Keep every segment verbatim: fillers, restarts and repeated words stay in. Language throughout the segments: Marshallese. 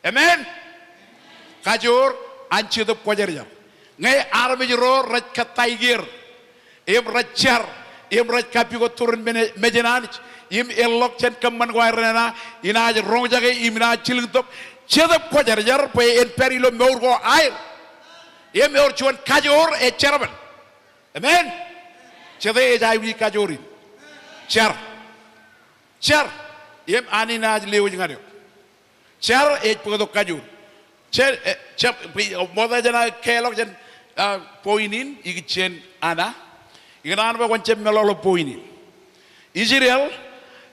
Amen. Kajoor an Jetōb Kwōjarjar. Ñe armej ro rej kōttāik er im rej jar im rej kappukot turin men-, mejān Anij im eḷḷọk jān kōṃṃan ko aer nana, inaaj roñjake im inaaj jilkintok Jetōb Kwōjarjar bwe en pād ilo mour ko aer. Im ewōr juon kajoor ej jerbal. Amen. Jete ej aikuji kajoor in? Jar. Jar. Im Anij enaaj lewōj ñan eok. Jar ej bōktok kajoor. Jar, eh, jar, bwe, ṃokta jān aō kālọk jān, ah, point in, ikijjien Ana. Ikōṇaan bwe kwōn jab meḷọkḷọk point in. Israel,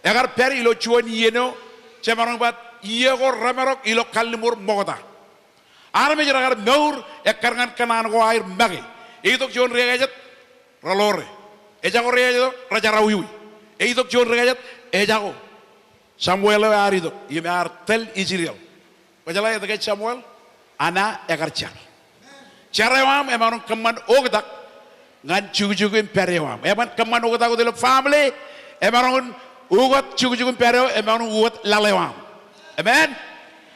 ekar pād ilo juon iien eo, jemaroñ ba iiō ko remarok ilo kalliṃur ṃokta. Armej rekar mour ekkar ñan kōṇaan ko aer make. Eitok juon ri-kajjitōk, reḷoore. Ejako ri-kajjitōk, rejerọwiwi. Eitok juon ri-kajjitōk, ejako. Samuel eo ear itok im ear tōl Israel. Kwōjeḷā etke Samuel? Ana ekar jar. Jar eo aṃ emaroñ kōṃṃan oktak ñan jukjuk im pād eo aṃ. Eban kōṃṃan oktak wōt ilo family, emaroñ ukōt jukjuk im pād eo, emaroñ ukōt laḷ eo aṃ. Amen.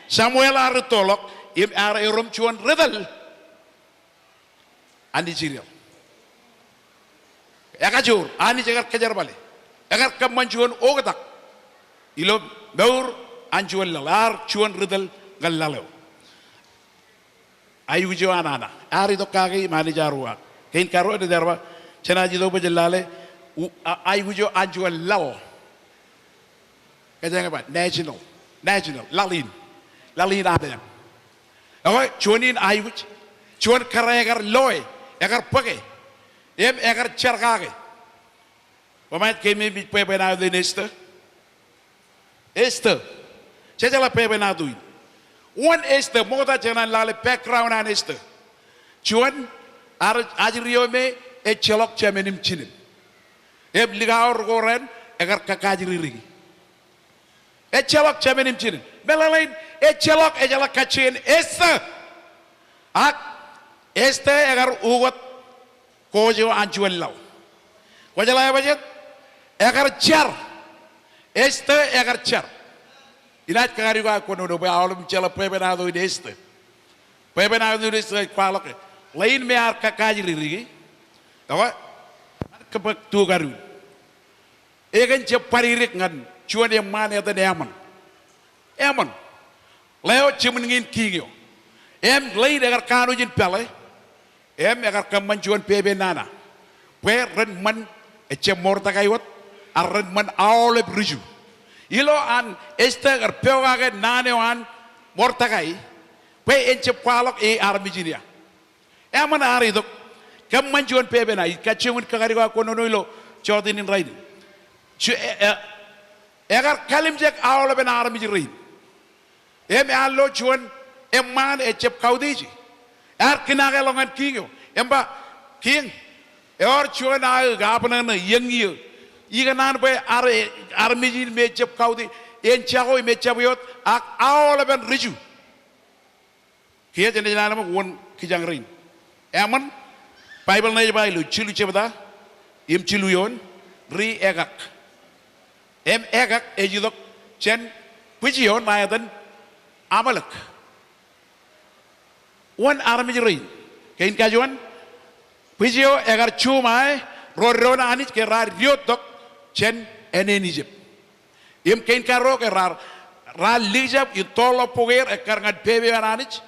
Samuel ear rūttoḷọk im ear erom juon ri tōl an Israel. Ekajoor, Anij ekar kōjerbale. Ekar kōṃṃan juon oktak ilo mour an juon laḷ, ear juon ri tōl ñan laḷ eo. Aikuj eo an Ana. Ear itok kaki im Anij ear uwaak. Kein karuo ej jar ba, jenaaj itok bwe jen lale, u-, a-, aikuj eo an juon laḷ. Kōjeañ ba national, national, laḷ in. Laḷ in Anij. Ekwe, juon in aikuj, juon kōrā ekar loe, ekar bōke, im ekar jar kake. Bwe ṃae keememej bwebwenato in Esther. Esther. Jejeḷā bwebwenato in. Wōn Esther, ṃokta jenaaj lale background an Esther. Juon, ar-, ajri eo me ejjeḷọk jemān im jinen. Im likao ri-koran ekar kakajri riki. Ejjeḷọk jemān im jinen. Meḷeḷein, ejjeḷọk, ejeḷā kajjien Esther. Ak Esther ekar ukōt coach eo an juon laḷ. Kwōjeḷā ebajjek? Ekar jar. Esther ekar jar. Inaaj kakadik eo aō kōnono bwe aolep jeḷā bwebwenato in Esther. Bwebwenato in Esther ej kwaḷọk ke ḷein me ear kakajri riki. Ekwe, ñan kōbōk tukadu in. Ekōn jab bōd dik ñan juon eṃṃaan etan Amon. Amon. Ḷeo jimwin ñin kiiñ eo. Im ḷein ekar kanooj in pālle. Im ekar kōṃṃan juon pepe nana. Bwe ren ṃan, ejjab Mordekai wōt, ak ren ṃan aolep ri Ju. Ilo an Esther ekar pokake naan eo an Mordekai. Bwe en jab kwaḷọk e armej in ia. Amon ear itok, kōṃṃan juon pepe nana, ij kajjioñ in kakadik eo aō kōnono ilo jota in rainin. Ju-, e, e, ekar kalimjek aolepen armej rein. Im ear lo juon eṃṃaan ejjab kautiej e. Ear kinakeḷọk ñan kiiñ eo. Im ba, kiiñ, ewōr juon aō governor ṇe iiō ñiiō. Ikōṇaan bwe ar, armej in me ejjab kautiej, en jako im ejjab eot, ak aolepen ri Ju. Kiiō jenaaj lale ṃōk wōn kijañ rein. Amon, Baibōḷ ṇe ej ba ilo jilu jebta, im jilu eoon, ri-ekak. Im Ekak ej itok jān bwij eo ṇa etan Amalek. Wōn armej rein? Kein kajuon, bwij eo ekar juṃae ro doon Anij ke raar diwōjtok jān ānen Ijipt. Im kein karuo ke raar, raar likjab in toorḷọk bok er ekkar ñan pepe eo an Anij.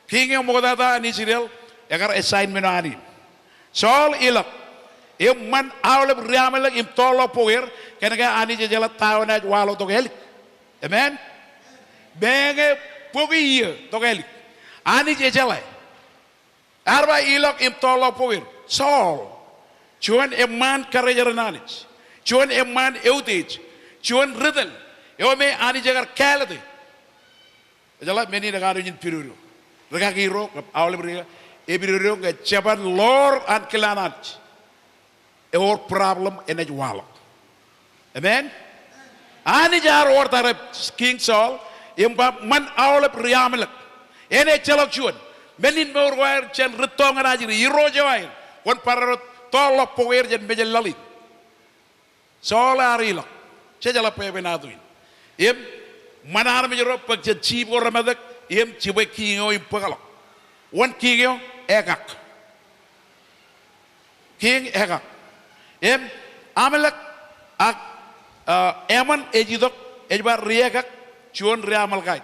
Kiiñ eo ṃoktata an Israel, ekar assignment eo an in. Saul ilọk im ṃan aolep ri Amalek im toorḷọk bok er, kōnke Anij ejeḷā ta eo enaaj waḷọk tok ālik. Amen. Meñe bokwe iiō tok ālik, Anij ejeḷā. Ear ba ilọk im toorḷọk bok er, Saul, juon eṃṃaan karijeran Anij, juon eṃṃaan eutiej, juon ri tōl eo me Anij ekar kāālōte. Ejeḷā men in ekanooj in pidodo. Rikaki ro kab aolep ri-, epidodo ñe jeban ḷoor ankilaan Anij, ewōr problem enaaj waḷọk. Amen. Anij ear order e King Saul im ba ṃan aolep ri Amalek. En ejjeḷọk juon. Men in mour ko aer jān rūtto ñan ajri, irooj eo aer, kwōn barāinwōt toorḷọk bok er jān mejān laḷ in. Saul ear ilọk. Jejeḷā bwebwenato in. Im ṃan armej ro bōk jān jeep ko remetek im jibwe kiiñ eo im bōkḷọk. Wōn kiiñ eo? Agag. Kiiñ Agag. Im Amalek ak, ah, Ammon ej itok, ej bar ri-Agag, juon ri-Amalekait.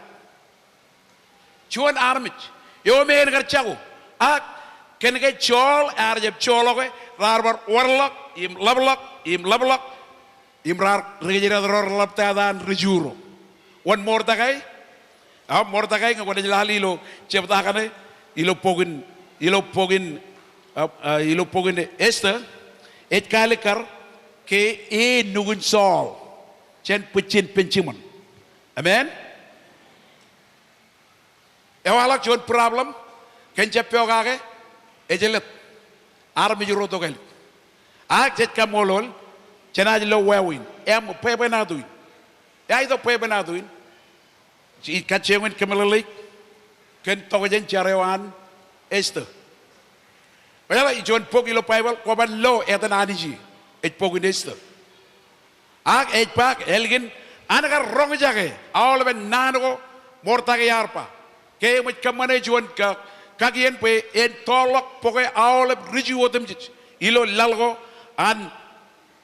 Juon armej eo me en kar jako. Ak kōn ke joḷ ear jab joḷọke, raar bar warḷọk im ḷapḷọk im ḷapḷọk im raar ri-kōjdat ro reḷaptata an ri-Ju ro. Wōn Mordekai? A, Mordekai, ñe kwōnaaj lale ilo jebta kaṇe, ilo bok in, ilo bok in, a, a, ilo bok in Esta, ej kaalikkar ke e nukun Saul jān bwijin Benjamin. Amen. Ewaḷọk juon problem, kōn jab pokake, ej jelōt. Armej ro tokālik. Ak jej kaṃṃoolol, jenaaj lo wāween. Im bwebwenato in. Eo itok bwebwenato in? Ij kajjioñ in kōmeḷeḷeik kōn tokjān jar eo an Esta. Kwōjeḷā, ej juon bok ilo Baibōḷ kwōban lo etan Anij ie, ej bok in Esta. Ak ej ba ālikin an kar roñjake aolepen naan ko Mordekai ear ba, ke eṃōj kōṃṃane juon ka-, kakien bwe en tọọrḷọk bōke aolep ri-Ju otemjej ilo laḷ ko an,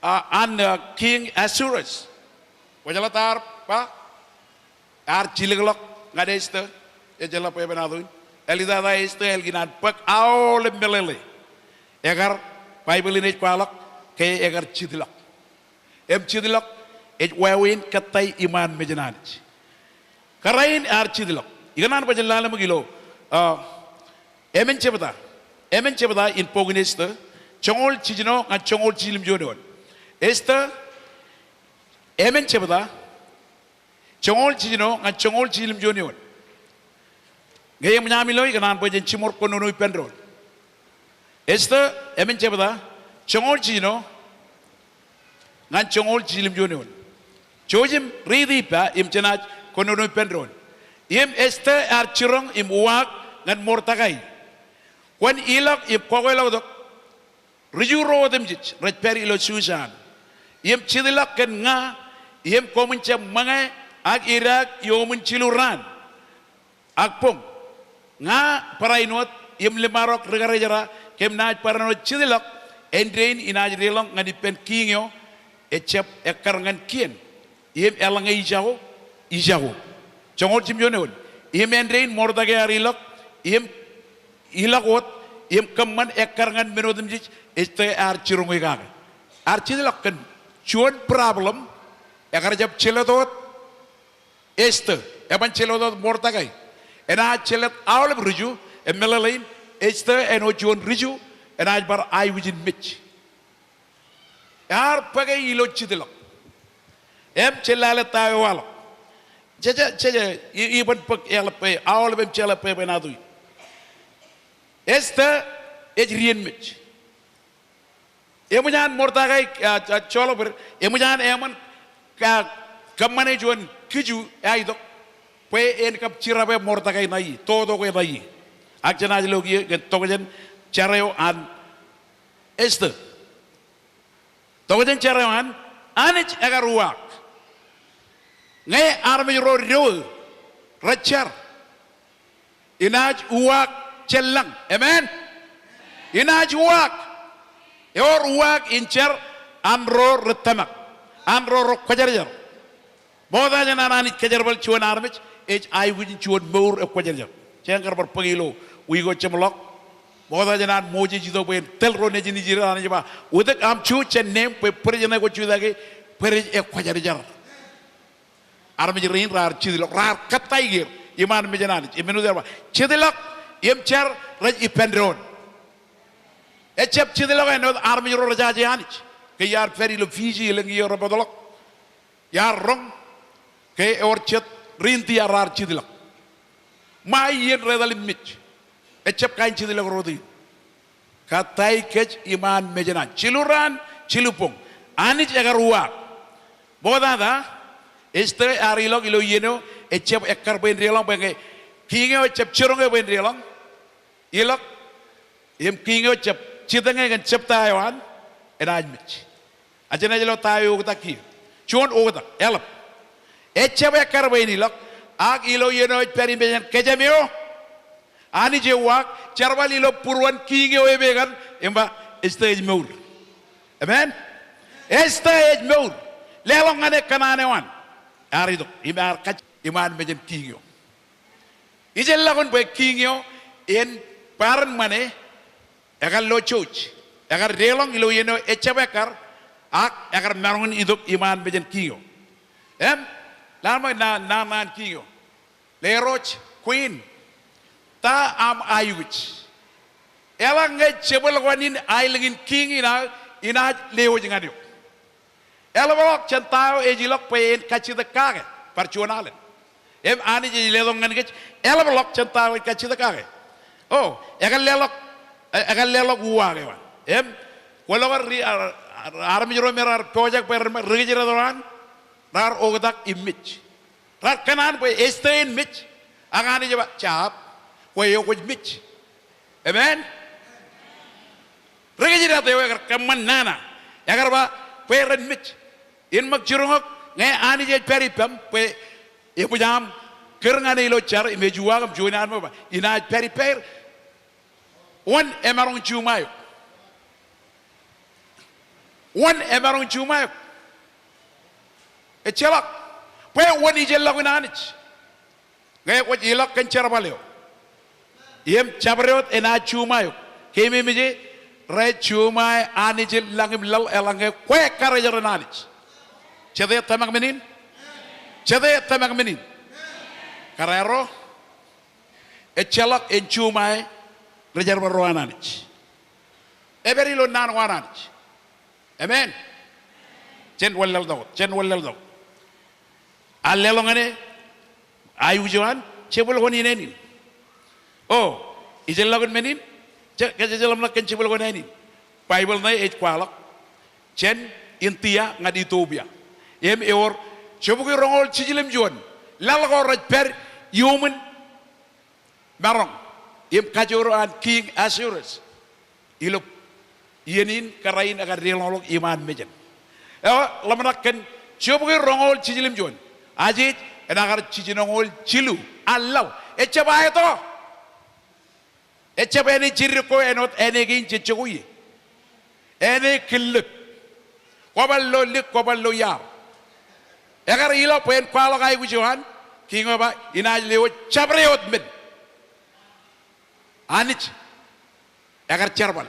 a, an, a, Kiiñ Ahasuerus. Kwōjeḷā ta ear ba? Ear jilkinḷọk ñan Esta, ejjeḷọk bwebwenato in. Āliktata Esta ālikin an bōk aolep meḷeḷe. Ekar, Baibōḷ in ej kwaḷọk ke ekar jitḷọk. Im jitḷọk ej wāween kōttāik iṃaan mejān Anij. Kōrā in ear jitḷọk. Ikōṇaan bwe jen lale ṃōk ilo, a, emān jebta. Emān jebta in bok in Esta, joñoul jiljino ñan joñoul jiljilimjuon eoon. Esta, emān jebta, joñoul jiljino ñan joñoul jiljilimjuon eoon. Ñe eṃōj ami lo, ikōṇaan bwe jen jiṃor kōnono ippān doon. Esta, emān jebta, joñoul jiljino ñan joñoul jiljilimjuon eoon. Jouj im riiti ippa im jenaaj kōnono ippān doon. Im Esta ear jiroñ im uwaak ñan Mordekai, kwōn ilọk im kọkweḷọktok ri-Ju ro otemjej rej pād ilo Susan, im jitḷọk kōn ña, im koṃwin jab ṃōñā ak idaak iuṃwin jilu raan ak boñ. Ña barāinwōt im liṃaro ri-karijerā, kōm naaj barāinwōt jitḷọk āindein inaaj deḷọñ ñan ippān kiiñ eo ejjab ekkar ñan kien. Im eḷaññe ijako, ijako. Joñoul jiljilimjuon eoon. Im āindein Mordekai ear ilọk, im ilọk wōt, im kōṃṃan ekkar ñan men otemjej Esta ear jiroñe kake. Ear jitḷọk kōn juon problem, ekar jab jelōt wōt Esta, eban jelōt wōt Mordekai. Enaaj jelōt aolep ri-Ju, im meḷeḷein, Esta āinwōt juon ri-Ju, enaaj bar aikuj in mej. Ear bōke ilo jitḷọk. Im jen lale ta eo ewaḷọk. Jeje, jeje, i-, iban bōk eḷap, e, aolep im jeḷā bwebwenato in. Esta ej dien mej. Eṃōj an Mordekai, a, a, joḷọk bōd, eṃōj an Ammon ka-, kōṃṃane juon kiju eo itok bwe en kab jirape Mordekai ṇa ie, totoke ṇa ie. Ak jenaaj lo kiiō kōn tokjān jar eo an Esta. Tokjān jar eo an, Anij ekar uwaak. Ñe armej ro doe rej jar, inaaj uwaak jān lañ. Amen. Inaaj uwaak. Ewōr uwaak in jar an ro rej tōmak, an ro rekwōjarjar. Ṃokta jān an Anij kōjerbal juon armej, ej aikuj in juon mour ekwōjarjar. Jen kar bar bōk ilo wiik ko jeṃḷọk. Ṃokta jān an Moses itok bwe en tōl ro nejin Israel, Anij ba, utōk aṃ ju jān neeṃ bwe bwidej ṇe kwōj jutak ie, bwidej ekwōjarjar. Armej rein raar jitḷọk, raar kōttāik er iṃaan mejān Anij. Im men eo ear ba, jitḷọk im jar rej ippān doon. Ejjab jitḷọk āinwōt armej ro rejaje Anij. Ke iar pād ilo Fiji elōñ iiō rej bōkḷọk, iar roñ ke ewōr jet ri India raar jitḷọk. Ṃae iien rej etal im mej. Ejjab kain jitḷọk ro otemjej. Kōttāik kōj iṃaan mejān Anij. Jilu raan, jilu boñ. Anij ekar uwaak. Ṃoktata, Esta ear ilọk ilo iien eo ejjab ekkar bwe en deḷọñ, bwe ñe kiiñ eo ejjab jiroñe bwe en deḷọñ, ilọk, im kiiñ eo ejjab jitōñe kōn jebta eo an, enaaj mej. A jenaaj lo ta eo eoktak kiiō. Juon oktak, eḷap. Ejjab ekkar bwe en ilọk, Ak ilo iien eo ej pād imej jān kōjām eo, Anij ej uwaak, jerbal ilo būruon kiiñ eo epekan, im ba, Esta ej mour. Amen. Esta ej mour. Leḷọk ñan e kōṇaan eo an. Ear itok, im ear kajjitōk iṃaan mejān kiiñ eo. Ijellọkun bwe kiiñ eo en baaran ṃane, ekar lo jouj, ekar deḷọñ ilo iien eo ejjab ekkar, ak ekar maroñ in itok iṃaan mejān kiiñ eo. Im, lale ṃōk naan, naan, naan kiiñ eo. Lerooj, queen, ta aṃ aikuj? Eḷaññe jebōḷ ko in aelōñ in kiiñ in aō, inaaj lewōj ñan eok. Eḷapḷọk jān ta eo ej ilọk bwe en kajjitōk kake, bar juon alen. Im Anij ej letok ñan kōj, eḷapḷọk jān ta eo en kajjitōk kake. O, ekar leḷọk, e-, ekar leḷọk uwaak eo an. Im, kwōlo ke ri-, ar-, ar-, armej ro me raar pojak bwe ri-, ri-, ri-, ri-, ro an, raar oktak im mej. Raar kōṇaan bwe Esta en mej, ak Anij ej ba, jab, bwe eo kwōj mej. Amen. Ri-kōjdat eo ekar kōṃṃan nana, ekar ba, bwe ren mej. In ṃōk jiroñok, ñe Anij ej pād ippaṃ, bwe eṃōj aṃ kūr ñan e ilo jar, im ej uwaak im juon iaan ṃōk ba, inaaj pād ippāer. Wōn emaroñ juṃae eok? Wōn emaroñ juṃae eok? Ejjeḷọk. Bwe wōn ijellọkun Anij? Ñe kwōj ilọk kōn jerbal eo im jabdewōt enaaj juṃae eok, keememej e rej juṃae Anij in lañ im laḷ eḷaññe kwe karijeran Anij. Jete tōmak men in? Jete tōmak men in? Kōrā ro, ejjeḷọk en juṃae ri-jerbal ro an Anij. Ej pād ilo naan ko an Anij. Amen. Jen wōnlaḷtak wōt, jen wōnlaḷtak wōt. Ear leḷọk ñan e aikuj eo an, jebōḷ ko in ānin. O, ijellọkun men in, je-, kōjjeḷāḷọk kōn jebōḷ ko in ānin. Baibōḷ ṇe ej kwaḷọk jān India ñan Ethiopia. Im ewōr jebukwi roñoul jiljilimjuon laḷ ko rej pād iuṃwin maroñ im kajoor eo an Kiiñ Ahasuerus. Ilo iien in kōrā in ekar deḷọñḷọk iṃaan mejān. Eo, ḷōmṇak kōn jebukwi roñoul jiljilimjuon. Ajej enaaj kar jiljinoñoul jilu an laḷ. Ejjab aeto. Ejjab āne jidik ko āinwōt āne kein jej jokwe ie. Āne killōk. Kwō bar lo lik, kwō bar lo iaar. Ekar ilọk bwe en kwaḷọk aikuj eo an, kiiñ eo ba, inaaj lewōj jabdewōt men. Anij ekar jerbal.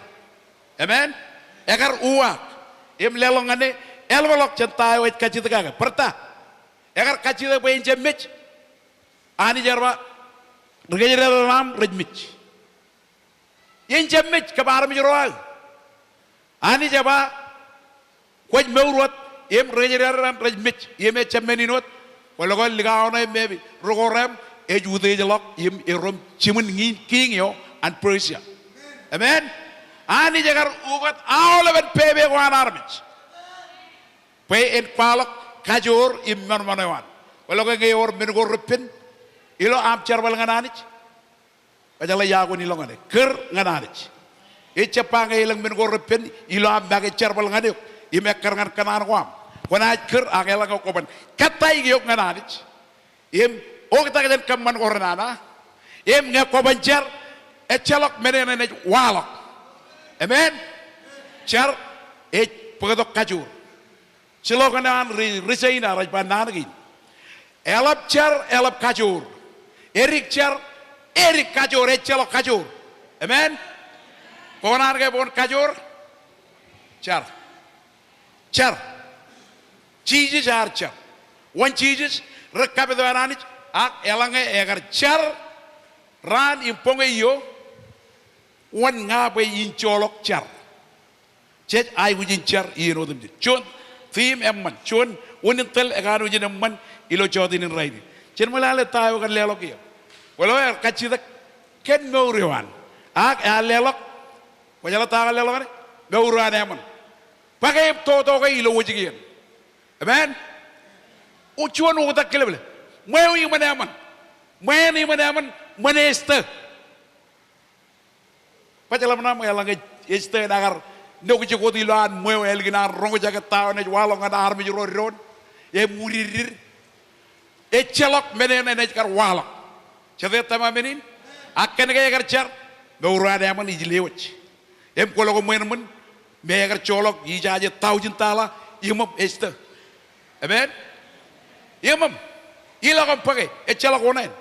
Amen. Ekar uwaak. Im leḷọk ñan e, eḷapḷọk jān ta eo ej kajjitōk kake. Bar ta? Ekar kajjitōk bwe en jab mej. Anij ear ba, ri-kōjdat eo aṃ rej mej. En jab mej kab armej ro aō. Anij ej ba, kwōj mour wōt, im ri-kōjdat eo an rej mej, im ejjab men in wōt, kwōlo ke likao ṇe im maybe rūkoreem, ej utiejḷọk, im erom jiṃwin ñiin kiiñ eo an Persia. Amen. Anij ekar ukōt aolepen pepe ko an armej. Bwe en kwaḷọk kajoor im ṃōṇōṇō eo an. Kwōlo ke ñe ewōr men ko repen ilo aṃ jerbal ñan Anij, kwōjeḷā ia kwōn ilọk ñan e, kūr ñan Anij. Ejjab ba ñe elōñ men ko repen ilo aṃ make jerbal ñan eok im ekkar ñan kōṇaan ko aṃ, kwōnaaj kūr ak eḷaññe kwō ban kōttāik eok ñan Anij im oktak jān kōṃṃan ko renana, im ñe kwō ban jar, ejjeḷọk men eṇ enaaj waḷọk. Amen. Jar ej bōktok kajoor. Slogan eo an ri, ri China rej ba naan kein. Eḷap jar, eḷap kajoor. Edik jar, edik kajoor, ejjeḷọk kajoor. Amen. Bwe naan ke bwe kajoor? Jar. Jar. Jisōs ear jar. Wōn Jisōs? Ri kapit eo an Anij, ak eḷaññe ekar jar raan im boñe iiō, wōn ña bwe in joḷọk jar? Jej aikuj in jar iien otemjej. Juon theme eṃṃan, juon unin tōl ekanooj in eṃṃan ilo jota in rainin. Jen ṃōk lale ta eo ekar leḷọk kiiō. Kwōlo ear kajjitōk kōn mour eo an. Ak ear leḷọk, kwōjeḷā ta ekar leḷọk ñan e? Mour eo an eṃṃan. Bōke im toto ke ilo wōjke eṇ. Amen. O, juon oktak kileplep. Ṃweo iṃōn eṃṃan. Ṃweo iṃōn eṃṃan, ṃōn Esta. Baj ḷōmṇak ṃōk eḷaññe Esta enaaj kar nokjak wōt ilowaan ṃweo ālikin an roñjake ta eo enaaj waḷọk ñan armej ro doon im udiddid. Ejjeḷọk men eṇ enaaj kar waḷọk. Jete tōmak men in? Ak kōn ke ekar jar, mour eo an eṃṃan ij lewōj. Im kwōlo ke ṃweo ṃōn, me ekar joḷọk ij aje thousand dollar, iṃōṃ ej tō. Amen. Iṃōṃ. Ilọk im bōke, ejjeḷọk oṇāān.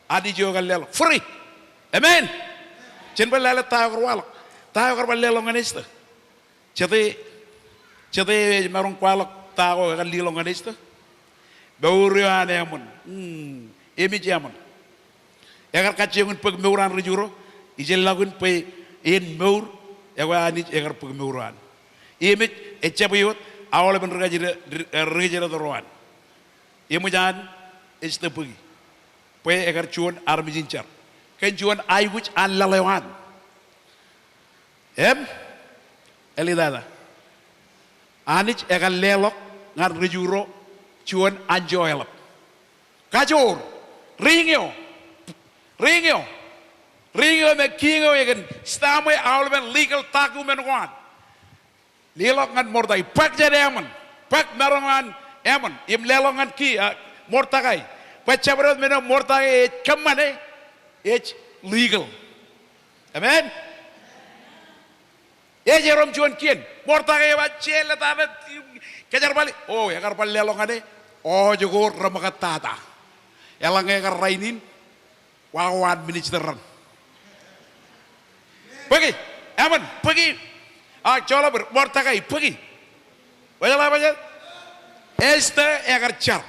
Anij eo ekar leḷọk. Free. Amen. Jen bar lale ta eo ekar waḷọk. Ta eo ekar bar leḷọk ñan ej tō. Jete, jete ej maroñ kwaḷọk ta ko ekar leḷọk ñan ej tō? Mour eo an eṃṃan. Hmm, im ej eṃṃan. Ekar kajjioñ in bōk mour an ri Ju ro, ij ilọk in bwe en mour, ekwe Anij ekar bōk mour eo an. Im ej, ejjab wōt, aolepen ri kōjro, ri, ri kōjro ro an. Eṃōj an, ej tō bōki. Bwe ekar juon armej in jar. Kōn juon aikuj an laḷ eo an. Im, ālita ta. Anij ekar leḷọk ñan ri Ju ro juon anjọ eḷap. Kajoor, ring eo, ring eo, ring eo me kiiñ eo ekōn stamp e aolepen legal document ko an. Leḷọk ñan Mordekai, bōk jān Ammon, bōk maroñ an Ammon, im leḷọk ñan kiiñ, a, Mordekai. Bwe jabdewōt men eo Mordekai ej kōṃṃane, ej legal. Amen. Ej erom juon kien. Mordekai ej ba, jeḷā tata, kōjerbali. O, ekar bar leḷọk ñan e, oj ko reṃōkaj tata. Eḷaññe ekar rainin, wa ko an minister raṇ. Bōki, Ammon, bōki. A, joḷọk bōd, Mordekai, bōki. Bōjjeḷā bwe ej tō? Ej tō ekar jar.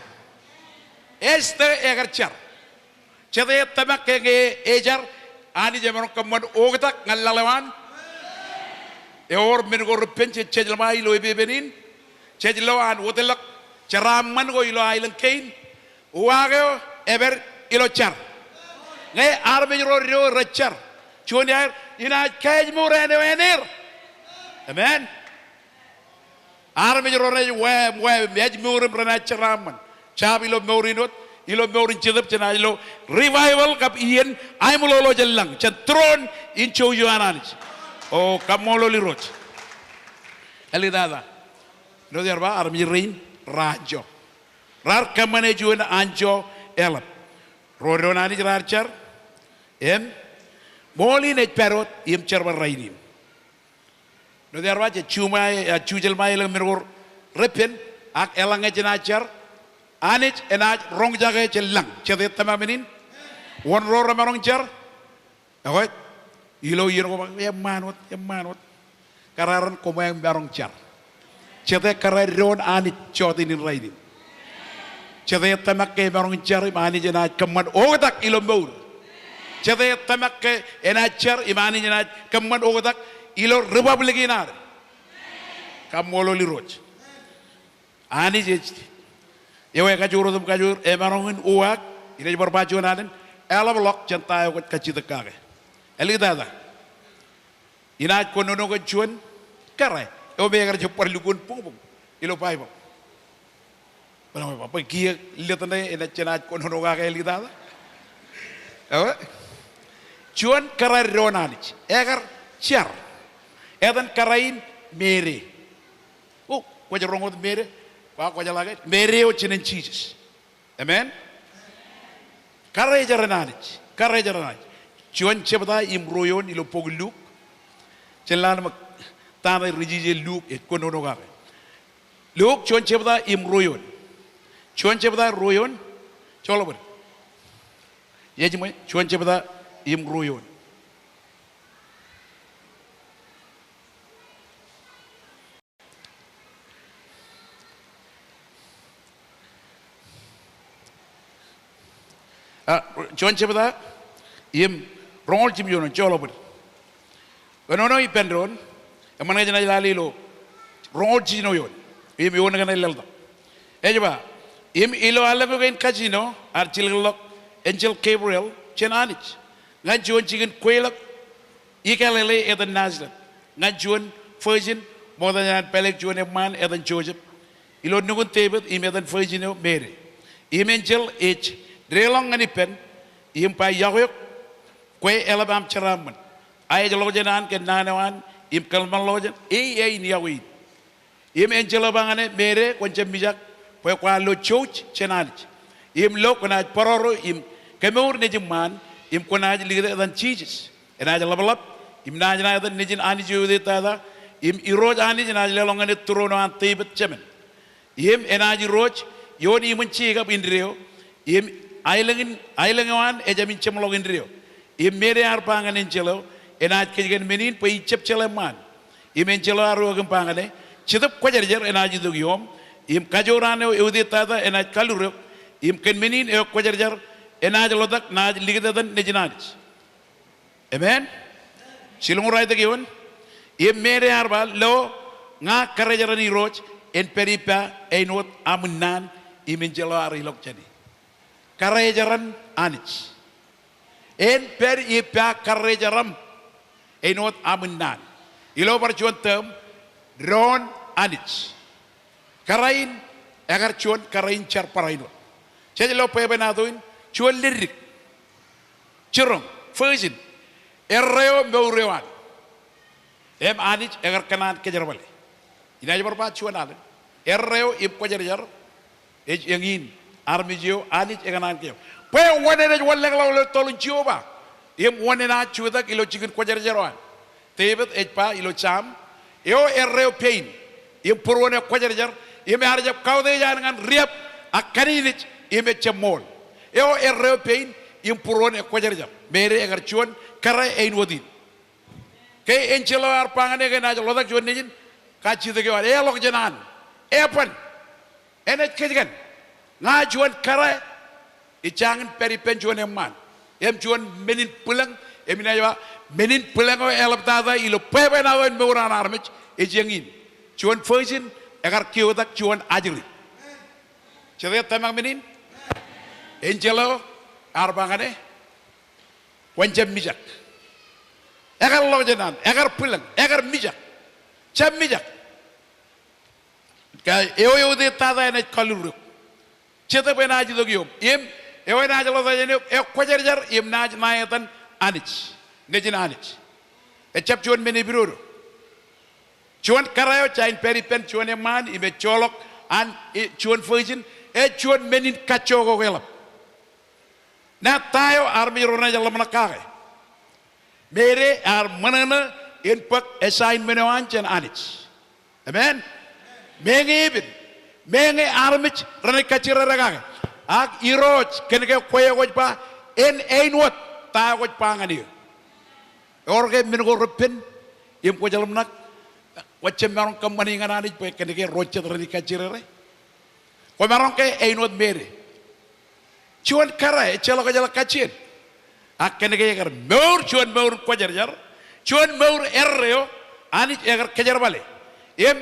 Ej tō ekar jar. Jete ej tōmak ke ñe ejar, Anij emaroñ kōṃṃan oktak ñan laḷ eo an. Ewōr men ko repen jej, jej ḷōṃa ilo epepen in. Jej lo an wōtlọk jeraaṃṃan ko ilo aelōñ kein. Uwaak eo epād ilo jar. Ñe armej ro ro rej jar, juon iaer, inaaj kaājmour āne eo āneer. Amen. Armej ro rej wā im wā im ājmour im renaaj jeraaṃṃan. Jab ilo mour in wōt, ilo mour in Jetōb jenaaj lo revival kab iien aeṃḷọk ḷọk jān lañ, jān throne in jouj eo an Anij. O, kaṃṃoolol Irooj. Ālita ta. Āinwōt iaar ba armej rein raar anjọ. Raar kōṃṃane juon anjọ eḷap. Ro doon Anij raar jar. Im ṃool in ej pād wōt im jerbal rainin. Āinwōt iaar ba jej juṃae, e, jujel ṃae elōñ men ko repen, ak eḷaññe jenaaj jar, Anij enaaj roñjake jān lañ. Jete ej tōmak men in? Wōn ro remaroñ jar? Ekwe, ilo iien ko ba, eṃṃaan wōt, eṃṃaan wōt. Kōrā ren koṃeañ maroñ jar. Jete kōrā doon Anij jọteen in rainin? Jete ej tōmak ke emaroñ jar im Anij enaaj kōṃṃan oktak ilo mour? Jete ej tōmak ke enaaj jar im Anij enaaj kōṃṃan oktak ilo republic in ad? Kaṃṃoolol Irooj. Anij ej, eo ekajoor otem kajoor, emaroñ in uwaak, inaaj bar ba juon alen, eḷapḷọk jān ta eo kwōj kajjitōk kake. Ālita ta. Inaaj kōnono kōn juon kōrā eo me ekar jab bar lukkuun buñbuñ ilo Baibōḷ. Bwe, bwe kiiō ḷet ṇe enaaj, jenaaj kōnono kake ālita ta. Ewe? Juon kōrā doon Anij. Ekar jar. Etan kōrā in Meri. O, kwōj roñ wōt Meri? Wa kwōjeḷā ke Meri eo jinen Jisōs. Amen. Kōrā eo jar an Anij. Kōrā eo jar an Anij. Juon jebta im ruo eoon ilo bok in Luk. Jen lale ṃōk ta ṇe ri jeje Luk ej kōnono kake. Luk juon jebta im ruo eoon. Juon jebta ruo eoon. Joḷọk bōd. Ej ṃōj, juon jebta im ruo eoon. A, juon jebta im roñoul jimjuon eoon, joḷọk bōd. Kōnono ippān doon, eṃṃan ke jenaaj lale ilo roñoul jiljino eoon im eoon kaṇe laḷtak. Ej ba, im ilo allōñ eo kein kajino ear jilkinḷọk enjeḷ Gabriel jān Anij ñan juon jikin kweilọk Galili etan Nazaret, ñan juon virgin ṃokta jān an pālek juon eṃṃaan etan Josep, ilo nukun Devid, im etan virgin eo Meri. Im enjeḷ ej deḷọñ ñan ippān im ba, iọkwe eok, kwe eḷap aṃ jeraaṃṃan, a ej ḷọk jān an kōn naan eo an im kōḷmānḷọkjeṇ, e, e, in iọkwe in. Im enjeḷ eo ba ñan e, Meri, kwōn jab mijak, bwe kwaar lo jouj jān Anij. Im lo kwōnaaj bōroro im kemour nejūṃṃaan, im kwōnaaj likūt etan Jisōs. Enaaj ḷapḷap im naajnā etan Nejin Anij eo eutiej tata, im Irooj Anij enaaj leḷọk ñan e tūroon eo an Devid jemān. Im enaaj Irooj ioon iṃōn Jekob indeeo, im aelōñ in, aelōñ eo an ejāmin jeṃḷọk indeeo. Im Meri ear ba ñan enjeḷ eo, enaaj kōjkan men in bwe ij jab jeḷā eṃṃaan. Im enjeḷ eo ear uwaak im ba ñan e, Jetōb Kwōjarjar enaaj itok ioṃ, im kajoor an eo eutiej tata enaaj kalur eok, im kōn men in eo kwōjarjar enaaj ḷotak naaj likūt etan Nejin Anij. Amen. Jilñuul ruwalitōk eoon. Im Meri ear ba, Lo, ña karejeran Irooj, en pād ippa āinwōt aṃ naan. Im enjeḷ eo ear ilọk jāne. Karejeran Anij. En pād ippa karejeram āinwōt aṃ naan. Ilo bar juon term, doon Anij. Kōrā in, ekar juon kōrā in jar barāinwōt. Jej lo bwebwenato in, juon leddik. Jiroñ, virgin. Erreo mour eo an. Im Anij ekar kōṇaan kōjerbale. Inaaj bar ba juon alen. Erreo im kwōjarjar. Ej eñin armej eo Anij ekōṇaan kōjerbale. Bwe wōn enaaj wanlōñḷọk ilo toḷ in Jeova. Im wōn enaaj jutak ilo jikin kwōjarjar eo an. Devid ej ba ilo Sam, eo erreo pein, im būruon e kwōjarjar, im ear jab kautiej an ñan riab, ak kanejnej, im ejab ṃool. Eo erreo pein, im būruon e kwōjarjar. Meri ekar juon kōrā āinwōt in. Ke enjeḷ eo ear ba ñan e ke enaaj ḷotak juon nejin, kajjitōk eo an, eḷọk jān an, eban, enaaj kōjkan. Ña juon kōrā, ij jañin pād ippān juon eṃṃaan. Im juon men in bwilōñ, im inaaj ba, men in bwilōñ eo eḷaptata ilo bwebwenato in mour an armej, ej eñin. Juon virgin, ekar keotak juon ajri. Jete tōmak men in? Enjeḷ eo, ear ba ñan e, Kwōn jab mijak. Ekar ḷọk jān an, ekar bwilōñ, ekar mijak. Jab mijak. Ke eo eutiej tata enaaj kalur eok. Jetōb enaaj itok ioṃ. Im eo enaaj ḷotak jān eok, ekwōjarjar im naaj ṇa etan Anij. Nejin Anij. Ejab juon men epidodo. Juon kōrā eo ej jañin pād ippān juon eṃṃaan im ej joḷọk an, e, juon virgin, ej juon men in kajjookok eḷap. Ṇa ta eo armej ro renaaj ḷōmṇak kake. Meri ear ṃōṇōṇō in bōk assignment eo an jān Anij. Amen. Meñe epen, meñe armej renaaj kajjirere kake. Ak Irooj kōn ke kwe eo kwōj ba, en āinwōt ta eo kwōj ba ñan eō. Ewōr ke men ko repen im kwōj ḷōmṇak, kwōj jab maroñ kōṃṃani ñan Anij bwe kōn ke ro jet renaaj kajjirere? Kwōmaroñ ke āinwōt Meri? Juon kōrā, ejjeḷọk ejjeḷọk kajjien. Ak kōn ke ekar mour juon mour in kwōjarjar, juon mour erreo, Anij ekar kōjerbale. Im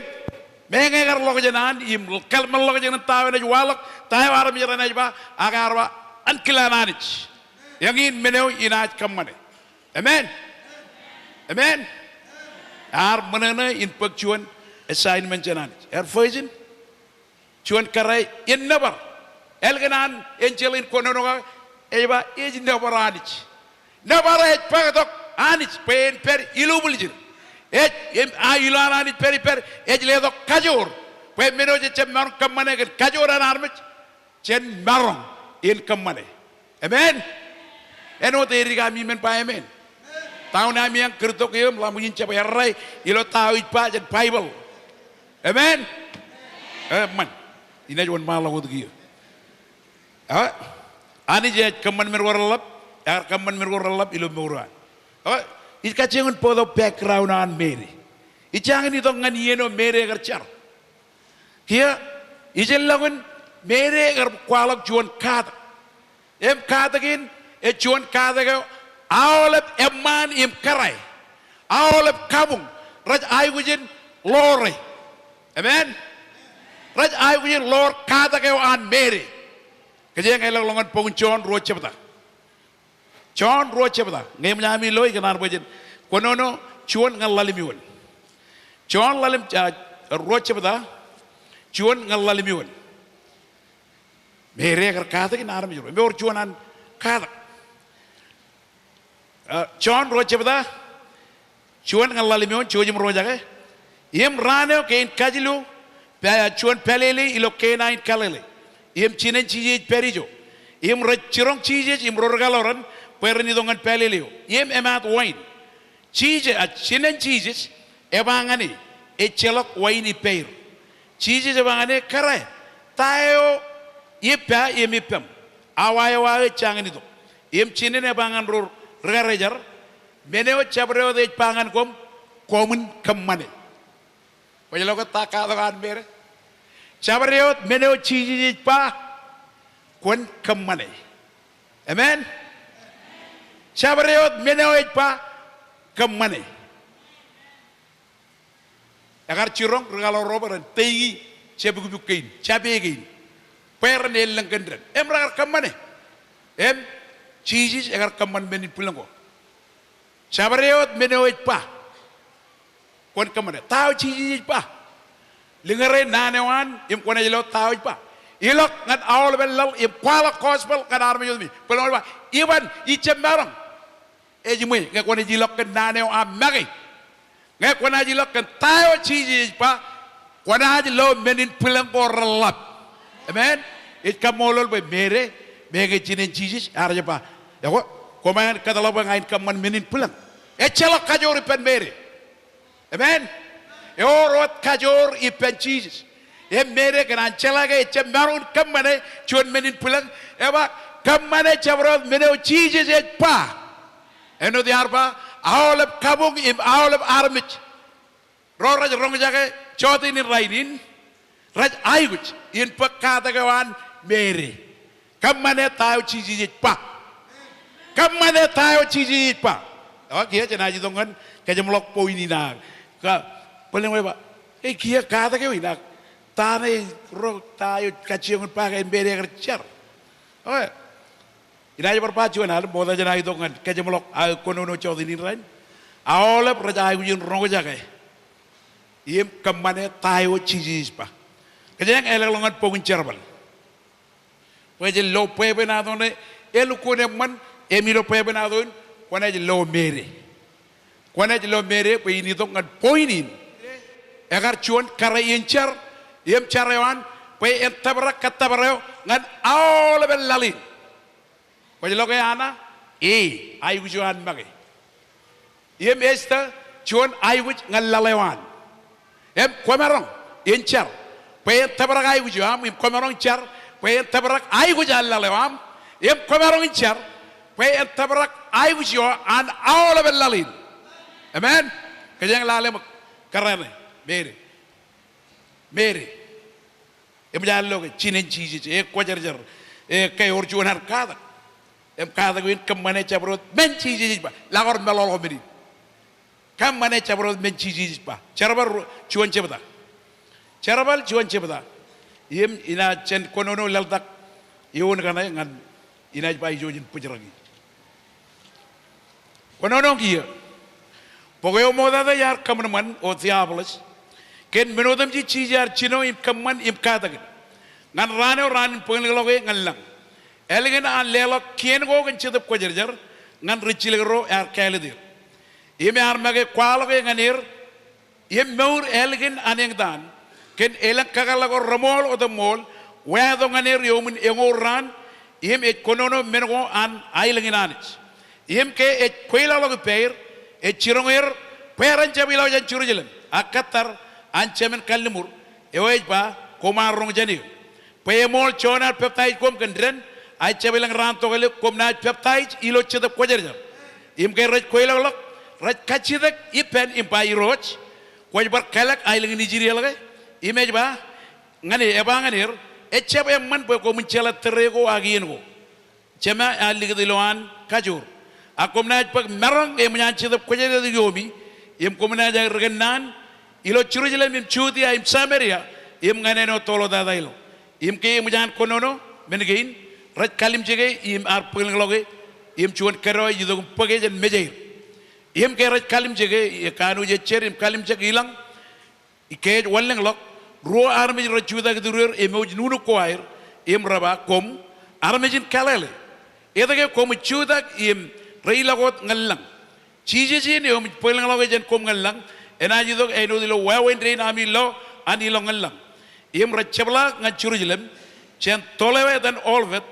meñe ekar ḷọk jān an, im kōḷmānḷọkjeṇ in ta eo enaaj waḷọk, ta eo armej renaaj ba, ak ear ba, ankilaan Anij. Eñin men eo inaaj kōṃṃane. Amen. Amen. Ear ṃōṇōṇō in bōk juon assignment jān Anij. Ear virgin. Juon kōrā in nōbar. Ālikin an enjeḷ in kōnono kake, ej ba, ej nōbar Anij. Nōbar ej bōktok Anij bwe en pād ilubwiljin. Ej, im, a ilo an Anij pād ippād, ej letok kajoor. Bwe men eo jej jab maroñ kōṃṃane kōn kajoor an armej, jen maroñ in kōṃṃane. Amen. Āinwōt edik ami men ba amen. Ta unin ami eañ kūrtok eō im ḷak ṃōj in jab errā ilo ta eo ij ba jān Baibōḷ. Amen. Eṃṃan. Inaaj wōnṃaanḷọk wōt kiiō. Eo, Anij ej kōṃṃan men ko reḷap, ear kōṃṃan men ko reḷap ilo mour eo an. Eo, ij kajjioñ in bōktok background eo an Meri. Ij jañin itok ñan iien eo Meri ekar jar. Kiiō, ijellọkin Meri ekar kwaḷọk juon katak. Im katak in, ej juon katak eo aolep eṃṃaan im kōrā, aolep kabuñ, rej aikuj in ḷoore. Amen. Rej aikuj in ḷoor katak eo an Meri. Kōjeañ ḷọk ḷọk ñan bok in Jon ruo jebta. Jon ruo jebta, ñe eṃōj ami lo ikōṇaan bwe jen kōnono juon ñan ḷalem eoon. Jon ḷalem, ah, ruo jebta, juon ñan ḷalem eoon. Meri ekar katakin armej ro, im ewōr juon an katak. Ah, Jon ruo jebta, juon ñan ḷalem eoon, jouj im roñjake. Im raan eo kein kajilu, pa-, juon pālele ilo Kena in Galili. Im jinen Jisōs ej pād ijo. Im rej jiroñ Jisōs im ro rūkaḷoran bwe ren itok ñan pālele eo. Im emaat wain. Jisōs, a, jinen Jisōs eba ñane, ejjeḷọk wain ippāer. Jisōs eba ñane, kōrā, ta eo ippa im ippām? Awa eo aō ejjañin itok. Im jinen eba ñan ro rūkarijer, men eo jabdewōt ej ba ñan koṃ, koṃwin kōṃṃane. Kwōj lo ke ta katak an Meri? Jabdewōt men eo Jisōs ej ba, kwōn kōṃṃane. Amen. Jabdewōt men eo ej ba, kōṃṃane. Ekar jiroñ rūkaḷoor ro bwe ren teiki jabukbuk kein, jape kein, bwe ren elōñ kōn dān. Im rekar kōṃṃane. Im Jisōs ekar kōṃṃan men in bwilōñ ko. Jabdewōt men eo ej ba, kwōn kōṃṃane. Ta eo Jisōs ej ba? Liñōre naan eo an im kwōnaaj lo ta eo ej ba. Ilọk ñan aolepān laḷ im kwaḷọk gospel ñan armej otemjej. Bwilōñ eo ej ba, iban ij jab maroñ. Ejiṃwe, ñe kwōnaaj ilọk kōn naan eo aṃ make, ñe kwōnaaj ilọk kōn ta eo Jisōs ej ba, kwōnaaj lo men in bwilōñ ko reḷap. Amen. Ij kaṃṃoolol bwe Meri, meñe jinen Jisōs, ear jab ba, ekwe, koṃeañ kōtḷọk bwe ña in kōṃṃan men in bwilōñ. Ejjeḷọk kajoor ippān Meri. Amen. Ewōr wōt kajoor ippān Jisōs. Im Meri kōn an jeḷā ke ejab maroñ in kōṃṃane juon men in bwilōñ, eba, kōṃṃane jabdewōt men eo Jisōs ej ba. Āinwōt iar ba, aolep kabuñ im aolep armej ro rej roñjake jọteen in rainin, rej aikuj in bōk katak eo an Meri. Kōṃṃane ta eo Jisōs ej ba. Kōṃṃane ta eo Jisōs ej ba. Ekwe kiiō jenaaj itok ñan kajeṃḷọk point in aō. Ka, bōlen eo ej ba, e, kiiō katak eo in ak ta ṇe ro ta eo kajjioñ in ba ke Meri ekar jar. Ekwe, inaaj bar ba juon al, ṃokta jenaaj itok ñan kajeṃḷọk aō kōnono jọteen in rainin. Aolep rej aikuj in roñjake im kōṃṃane ta eo Jisōs ej ba. Kōjeañ ālōkḷọk ñan bok in Jerbal. Bwe ej lo bwebwenato ṇe elukkuun eṃṃan, im ilo bwebwenato in kwōnaaj lo Meri. Kwōnaaj lo Meri bwe in itok ñan point in. Ekar juon kōrā in jar, im jar eo an bwe en tōprak kōttōpar eo ñan aolepān laḷ in. Kwōj lo ke Anna? E, aikuj eo an make. Im Esta, juon aikuj ñan laḷ eo an. Im kwōmaroñ in jar bwe en tōprak aikuj eo aṃ, im kwōmaroñ jar bwe en tōprak aikuj an laḷ eo aṃ, im kwōmaroñ in jar bwe en tōprak aikuj eo an aolepān laḷ in. Amen. Kōjeañ lale ṃōk kōrā ṇe, Meri. Meri. Eṃōj an lo ke jinen Jisōs, e kwōjarjar, e ke ewōr juon ad katak. Im katak eo in kōṃṃane jabdewōt men Jisōs ej ba. Ḷak wōr meḷọkḷọk men in. Kōṃṃane jabdewōt men Jisōs ej ba. Jerbal ro-, juon jebta. Jerbal juon jebta. Im inaaj jān kōnono laḷtak eoon kaṇe ñan inaaj ba ijo jen bōjrak ie. Kōnono kiiō. Bok eo ṃoktata iar kōṃanṃan O Theophilus, kōn men otemjej Jisōs ear jino im kōṃṃan im katakin ñan raan eo raan in bōklōkḷọk e ñan lañ. Ālikin an leḷọk kien ko kōn Jetōb Kwōjarjar ñan rijjilōk ro ear kāālōt er. Im ear make kwaḷọk e ñan er im mour ālikin an eñtaan, kōn elōñ kakōḷḷe ko reṃool otemṃool, wāto ñan er iuṃwin eñoul raan, im ej kōnono men ko an aelōñ in Anij. Im ke ej kweilọkḷọk ippāer, ej jiroñ er bwe ren jab ilọk jān Jerusalem, ak kōttar an Jemān kalliṃur, eo ej ba, koṃ ar roñ jān eō. Bwe eṃool Jon ear peptaij koṃ kōn dān, ak ejjab elōñ raan tokālik koṃ naaj peptaij ilo Jetōb Kwōjarjar. Im ke rej kweilọkḷọk, rej kajjitōk ippān im ba, Irooj, kwōj bar kalōk aelōñ in Israel ke? Im ej ba ñan e, eba ñan er, ejjab eṃṃan bwe koṃwin jeḷā tōre ko ak iien ko. Jema ear likūt ilowaan kajoor. Ak koṃ naaj bōk maroñ eṃōj an Jetōb Kwōjarjar iuomi, im koṃ naaj aer ri kōnnaan ilo Jerusalem im Judia im Samaria, im ñan āinwōt toḷ eo tata ilo. Im ke eṃōj an kōnono men kein, rej kalimjeke im ar bōklōkḷọk e, im juon kōdọ ej itok im bōke jān mejaer. Im ke rej kalimjeke, e kanooj ejjer im kalimjek ilañ, Ij ke ej wanlōñḷọk, ruo armej rej jutak itureer emouj nuknuk ko aer, im re ba, koṃ armej in Galili, etke koṃij jutak im reilọk wōt ñan lañ? Jisōs in eo eṃōj bōklōñḷọk e jān koṃ ñan lañ, enaaj itok āinwōt ilo wāween dein ami lo an ilọk ñan lañ. Im rej jepḷaak ñan Jerusalem jān toḷ eo etan Oḷpet,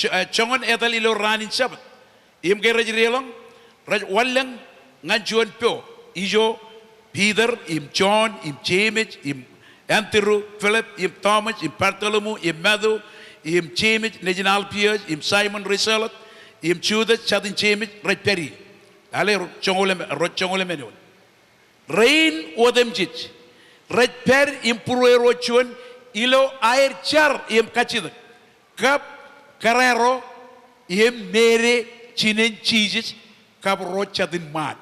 Jo-, eh, joñan etal ilo raan in Jabōt. Im ke rej deḷọñ, rej wanlōñ ñan juon po. Ijo Piter, im Jon, im Jemes, im Andru, Pilip, im Tomas, im Bartolomew, im Matu, im Jemes nejin Alpiōs, im Saimōn ri Selot, im Judas jatūn Jemes, rej pād ie. Āinwōt joñoul emān, rej joñoul emān eoon. Rein otemjej rej pād im būrueruo juon ilo aer jar im kajjitōk, kab kōrā ro im Meri jinen Jisōs kab ro jatūn ṃaan.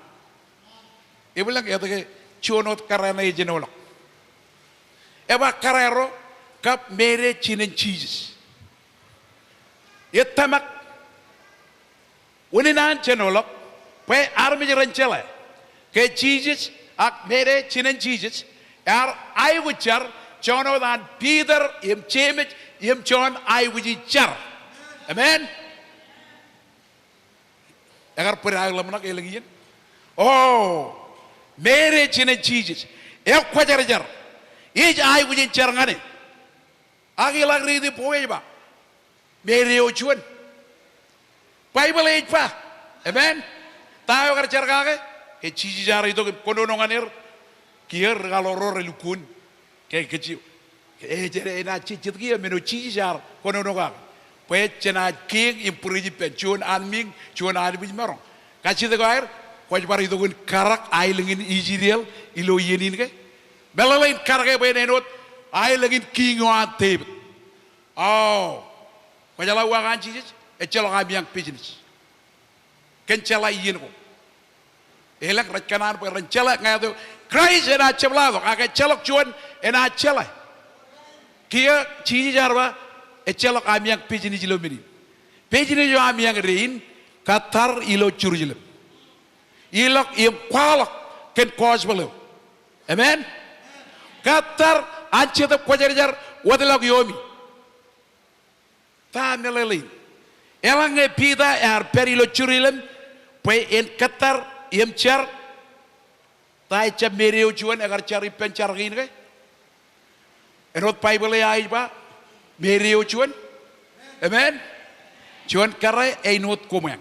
Ewi ḷọk etke juon wōt kōrā ṇe ej āinwōt ḷọk? Ej ba kōrā ro kab Meri jinen Jisōs. Ej tōmak. Unin an jen ḷọk bwe armej ren jeḷā ke Jisōs ak Meri jinen Jisōs ear aikuj jar joñan wōt an Piter im Jemes im Jon aikuji jar. Amen. Ekar bōd aō ḷōmṇak elōñ iien. O, Meri jinen Jisōs ekwōjarjar. Ij aikuj in jar ñan e. Ak iḷak riiti bwe ej ba Meri eo juon. Baibōḷ ej ba. Amen. Ta eo ekar jar kake? Ke Jisōs ear itok im kōnono ñan er. Kiiō ri kaḷoor ro relukkuun. Ke, ke ji-, ke, eh, ej, enaaj jejjet kiiō men eo Jisōs ear kōnono kake. Bwe jenaaj kiiñ im būrij ippān juon anmiiñ, juon anbwijmaroñ. Kajjitōk eo aer, kwōj bar itok in karak aelōñ in Israel ilo iien in ke. Meḷeḷein karak e bwe en āinwōt aelōñ in kiiñ eo an Devid. O, kwōjeḷā uwaak an Jisōs, ejjeḷọk ami aṃ business. Kōn jeḷā iien ko. Elōñ rej kōṇaan bwe ren jeḷā ñāāt eo Kraist enaaj jepḷaaktok, ak ejjeḷọk juon enaaj jeḷā. Kiiō Jisōs ear ba, ejjeḷọk ami aṃ business ilo men in. Business eo ami aṃ dein, kōttar ilo Jerusalem. Ilọk im kwaḷọk kōn gospel eo. Amen. Kōttar an Jetōb Kwōjarjar wōtlọk iomi. Ta meḷeḷein? Eḷaññe Piter ear pād ilo Jerusalem bwe en kōttar im jar, ta ejjab Meri eo juon ekar jar ippān jar kein ke? Āinwōt Baibōḷ eo ej ba, Meri eo juon. Amen. Juon kōrā āinwōt koṃeañ.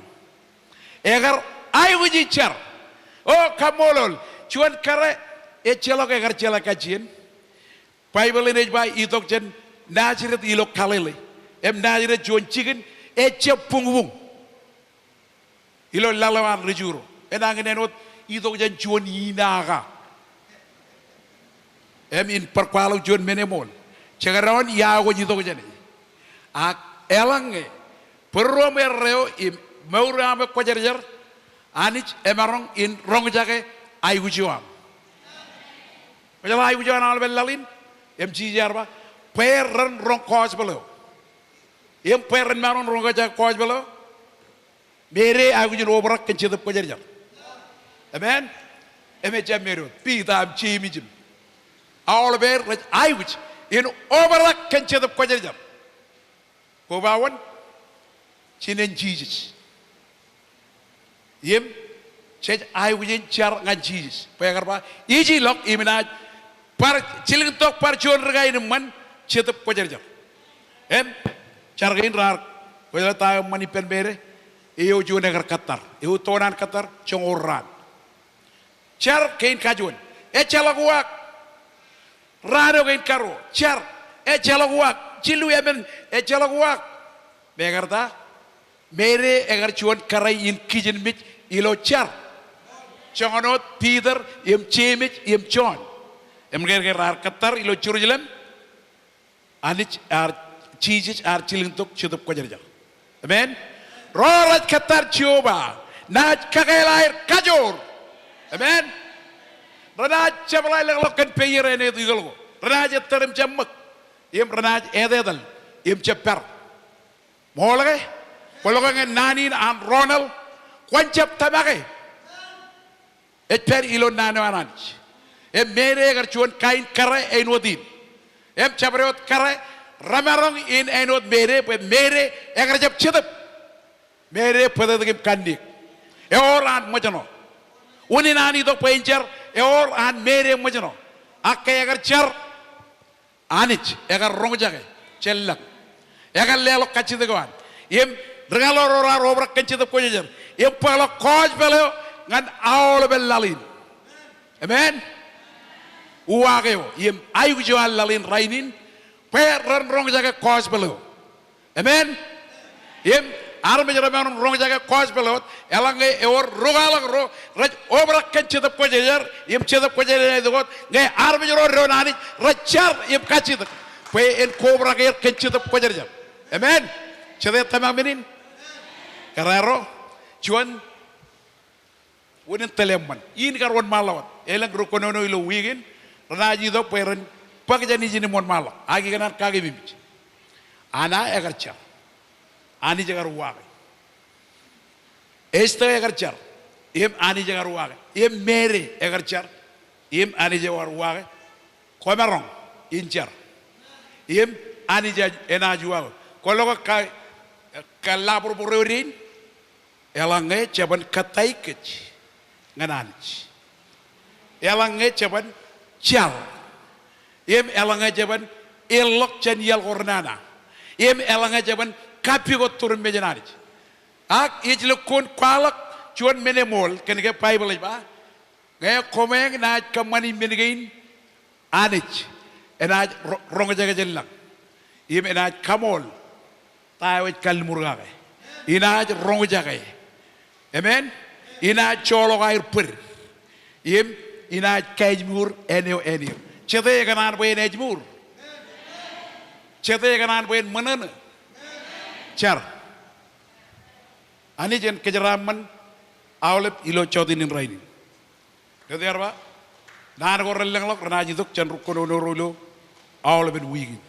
Ekar aikuji jar. O, kaṃṃoolol. Juon kōrā ejjeḷọk ekar jeḷā kajjien. Baibōḷ in ej ba itok jān Nazaret ilo Galili. Im Nazaret juon jikin ejjab buñbuñ ilo laḷ eo an ri Ju ro. Enañin āinwōt itok jān juon inaka. Im in bar kwaḷọk juon men eṃool. Jekdọọn iar kwōj itok jāne. Ak eḷaññe būruoṃ erreo im mour eo aṃ ekwōjarjar, Anij emaroñ in roñjake aikuj eo aṃ. Kwōjeḷā aikuj eo an aolepen laḷ in? Im Jisōs ear ba, bwe ren roñ gospel eo. Im bwe ren maroñ roñjake gospel eo, Meri aikuj in obrak kōn Jetōb Kwōjarjar. Amen. Im ejjab Meri wōt, Piter im Jemes im aolepāer rej aikuj in obrak kōn Jetōb Kwōjarjar. Koba wōn? Jinen Jisōs. Im jej aikuj in jar ñan Jisōs. Bwe ekar ba, ij ilọk im inaaj bar jilkintok bar juon ri kaenōṃṃan Jetōb Kwōjarjar. Im jar kein raar, kwōjeḷā ta eṃṃan ippān Meri? Eo juon ekar kōttar. Eutiej an kōttar? Joñoul raan. Jar kein kajuon. Ejjeḷọk uwaak. Raan eo kein karuo. Jar. Ejjeḷọk uwaak. Jilu, emān, ejjeḷọk uwaak. Mekarta, Meri ekar juon kōrā in kijenmej ilo jar. Joñan wōt Piter im Jemes im Jon. Im ke, ke raar kōttar ilo Jerusalem. Anij ear, Jisōs ear jilkintok Jetōb Kwōjarjar. Amen. Ro rej kōttar Jeova naaj kakāāl aer kajoor. Amen. Renaaj jepḷaakḷọk kōn peier āne eo etal ko. Renaaj ettōr im jab ṃōk. Im renaaj etetal im jab pād. Ṃool ke? Kwō loe ñan naan in an Ronald, kwōn jab tōmake. Ej pād ilo naan eo an Anij. Im Meri ekar juon kain kōrā āinwōt in. Im jabdewōt kōrā remaroñ in āinwōt Meri, bwe Meri ekar jab jetōb. Meri bōtōktōk im kanniōk. Ewōr an ṃōjṇọ. Unin an itok bwe en jar, ewōr an Meri ṃōjṇọ. Ak ke ekar jar, Anij ekar roñjake jān lañ. Ekar leḷọk kajjitōk eo an. Im ri-kaḷoor ro raar obrak kōn Jetōb Kwōjarjar im bōkḷọk gospel eo ñan aolepen laḷ in. Amen. Uwaak eo im aikuj eo an laḷ in rainin bwe ren roñjake gospel eo. Amen. Im armej remaroñ in roñjake gospel eo wōt, eḷaññe ewōr rūkaḷọk ro rej obrak kōn Jetōb Kwōjarjar, im Jetōb Kwōjarjar ej itok wōt ñe armej ro doon Anij rej jar im kajjitōk bwe en kobrak er kōn Jetōb Kwōjarjar. Amen. Jete tōmak men in? Kōrā ro, juon wūnin tōl eṃṃan in kar wōnṃaanḷọk wōt. Elōñ ri kōnono ilo wiik in renaaj itok bwe ren bōk jān ijin im wōnṃaanḷọk. Ak ikōṇaan kakememej. Anna ekar jar. Anij ekar uwaake. Esta ekar jar. Im Anij ekar uwaake. Im Mary ekar jar. Im Anij ekar uwaake. Kwōmaroñ in jar. Im Anij ej, enaaj uwaake. Kwōlo ke ka, ke laborboreodein? Eḷaññe jeban kōttāik kōj ñan Anij. Eḷaññe jeban jar. Im eḷaññe jeban ilọk jān iaḷ ko renana. Im eḷaññe jeban kappukot turin mejān Anij. Ak ij lukkuun kwaḷọk juon men eṃool kōn ke Baibōḷ ej ba, ñe koṃeeñ naaj kōṃṃani men kein, Anij enaaj ro-, roñjake jān lañ. Im enaaj kaṃool ta eo ej kalliṃur kake. Inaaj roñjake. Amen. Inaaj joḷọk aer bōd. Im inaaj kaejmuur āne eo āneer. Jete ekōṇaan bwe en ājmuur? Jete ekōṇaan bwe en ṃōṇōṇō? Jar. Anij en kōjeraaṃṃan aolep ilo jọteen in rainin. Jet ear ba, naan ko relōñḷọk renaaj itok jān ri kōnono ro ilo aolepen wiik in.